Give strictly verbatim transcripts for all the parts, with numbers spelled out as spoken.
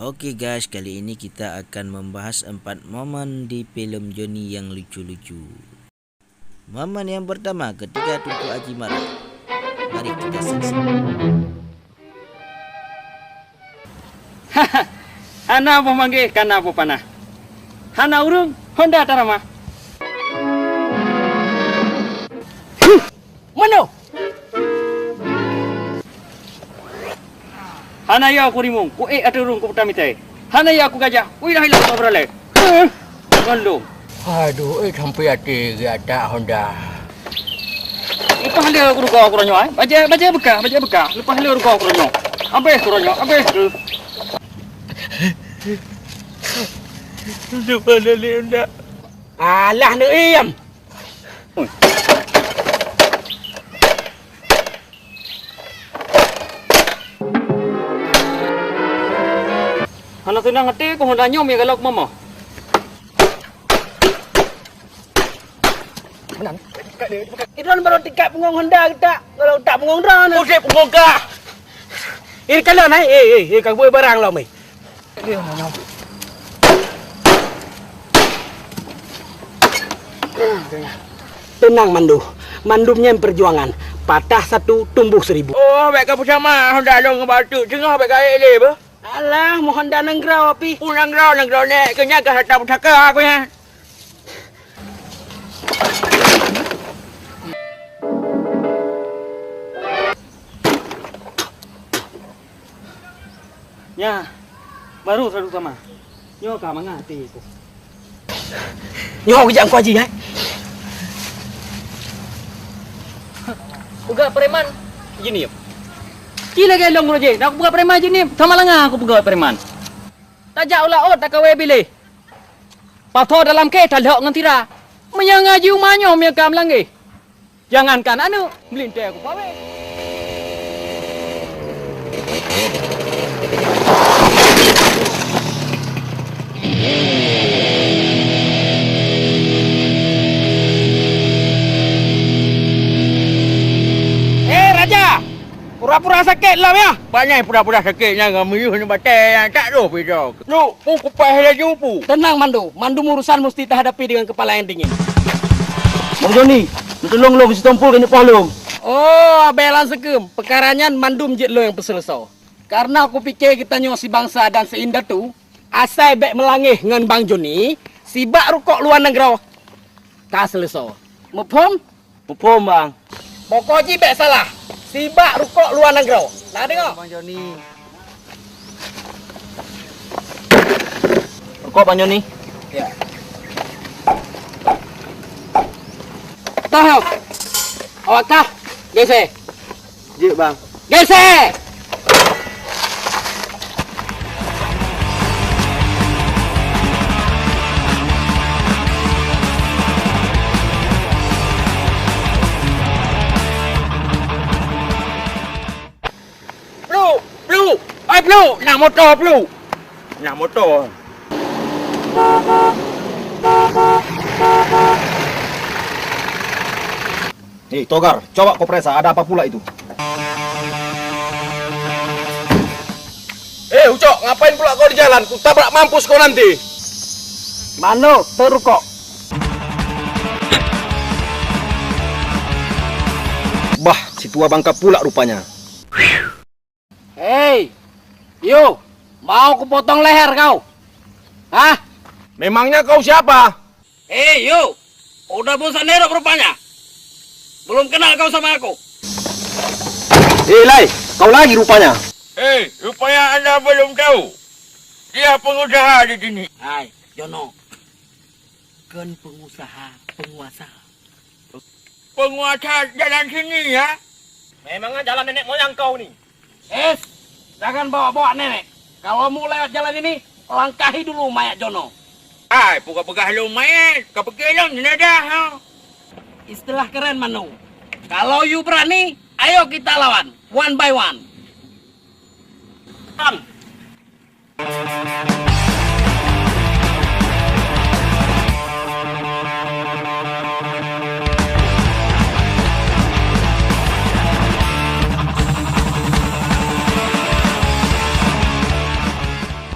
Oke guys, kali ini kita akan membahas empat momen di film Joni yang lucu-lucu. Momen yang pertama, ketika Teungku Aji marah. Mari kita saksikan. Hana boh manggé, kana boh panah. Hana ureuëng, honda taramah. Mano? Hana ya ku rimong, ku ék ateueh rung ku peutamité. Hana ya ku gajah, uilah-ilah ku beuralée. Ngon lom. Aduh, eh, sampai até geuatak honda. Leupah lé ku rugoe ku ronyoe, eh. Bajée, bajée beukah, bajée beukah. Leupah lé rugoe ku ronyoe. Abéh ku ronyoe, abéh ku. Leupah lé honda. Alah, neuiem. Hana seunang até ku honda nyoe meugalak mama. Meunan. Idon baru tingkat punggong honda geutak, kalau tak punggong droe. Oh, dia punggong kah? Eh, kalau naik, eh, eh, eh, kau buat barang lah, meh. Teunang, Mandu. Mandum nyan peujuangan. Patah satu, tumbuh seribu. Oh, bèk ka peucama, honda lôn ngon batu. Teungoh bèk ka ék lé, beuh. Alah, mohon honda nanggroe, pi. Oh, nanggroe, nanggroe nèk. Keu nyan ka harta pusaka aku nyan. Nya, baru seratus sama. Nyoe ka mangat até ku. Nyoe geujak engkau haji, eh? Peugah preman, Jeunieb. Ci lagèe lôn roje, dak peugah preman Jeunieb, sama langa aku peugah preman. Tajak u laôt takawé biléh. Pasoe dalam khé talhok ngon sira. Meunyoe ngaji uma nyoe meunyoe ka meulangeh. Jangankan aneuk, meulintèe kupawé. Eh, Raja! Pura-pura sakét lom, ya? Bak nyan pura-pura sakét nyan ngon miyuh nibak batèe nyan tak roh pih droe. Nyoe, peue kupaih laju, peue? Tenang, Mandu. Mandum urusan musti tahadapi dengan kepala yang dingin. Bang Joni, neutulông lôn keu si Tompul keuneuk poh lôn. Oh, abéh lam seukeum. Peukara nyan mandum jeuet lôn nyang peuseuleusoe. Karena kupike geutanyoe sibangsa dan seindatu, asai bèk meulangeh ngon Bang Joni, sibak rukok luwa nanggroe ka seuleusoe. Muphom? Muphom, Bang. Pokok jih bèk salah. Sibak rukok luwa nanggroe. Na deungö? Bang Joni. Rukok, Bang Joni. Ya. Toh, awak kah? Gese. Jeuet, Bang. Gese! Pluk! Pluk! Ai, pluk! Na moto, pluk! Na moto. Hei, Togar, coba kau periksa ada apa pula itu. Eh, Ucok, ngapain pula kau di jalan? Kutabrak mampus kau nanti. Mano, terukok. Bah, si tua bangka pula rupanya. Hei, Yu, mau kupotong leher kau? Hah? Memangnya kau siapa? Hei, Yu, udah bosan hidup rupanya? Belum kenal kau sama aku? Hei, Lai, kau lagi rupanya. Hei, rupanya anda belum tahu. Dia pengusaha di sini. Hai, Jono. Kon pengusaha, penguasa. Penguasa jalan sini, ya? Memangnya jalan nenek moyang kau ni? Eh, jangan bawa-bawa nenek. Kalau mau lewat jalan ini, langkahi dulu mayat Jono. Hai, peugah-peugah lôn mayat, ka pikir lôn jenazah, ha? Istilah keren, Manu. Kalau you berani, ayo kita lawan, one by one. Bang.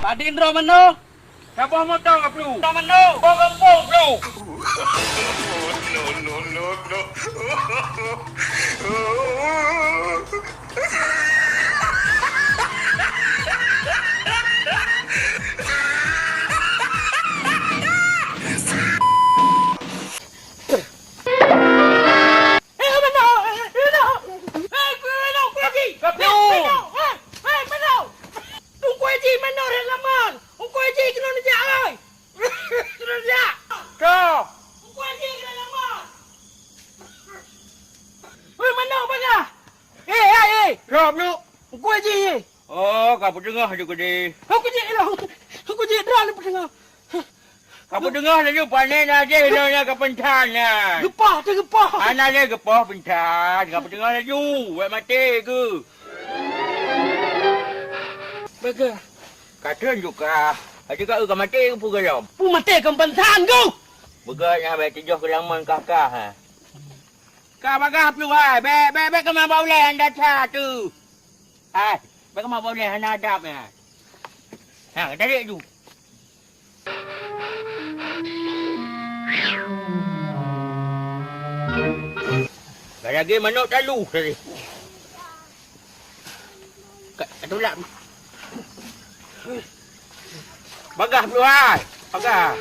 Padum droe manoe? Saboh moto ka Plu. Droe manoe? Saboh gampông Plu. Eh, manoe! Eh, manoe! Eh, manoe! Kuaji! Manoe! Eh, eh, manoe! Teungku Haji, manoe rhet lamon! Teungku Haji keunoe neujak, oi! Keunoe neujak! Ka! Teungku Haji keunoe lamon! Weh, manoe bagah! Eh, eh, eh! Ka, Teungku Haji, eh! Oh, ka peuteungoh ju keudeh. Aku jih lah. Aku jih dah ni peuteungoh. Ka peuteungoh laju panen aja inoe nya ka peuncan nyan. Geupoh tu geupoh. Hana lé geupoh peuncan. Ka peuteungoh laju. Wek maté ke? Beuga. Ka treun juga. Aja ka eu ka maté ke peue goyom? Peue maté ka peuncan ku. Beuga nya bèk tujoh keu lamon kah-kah, ha. Ka bagah Plu hai, bèk, bèk, bèk keumah bak ulèe anda cha tu. Hai, bèk keumah bak ulèe hana adab nyan. Ha, tarék ju. Ka lagèe manok talu tadi. Ka, ka tulak. Bagah Plu hai, bagah.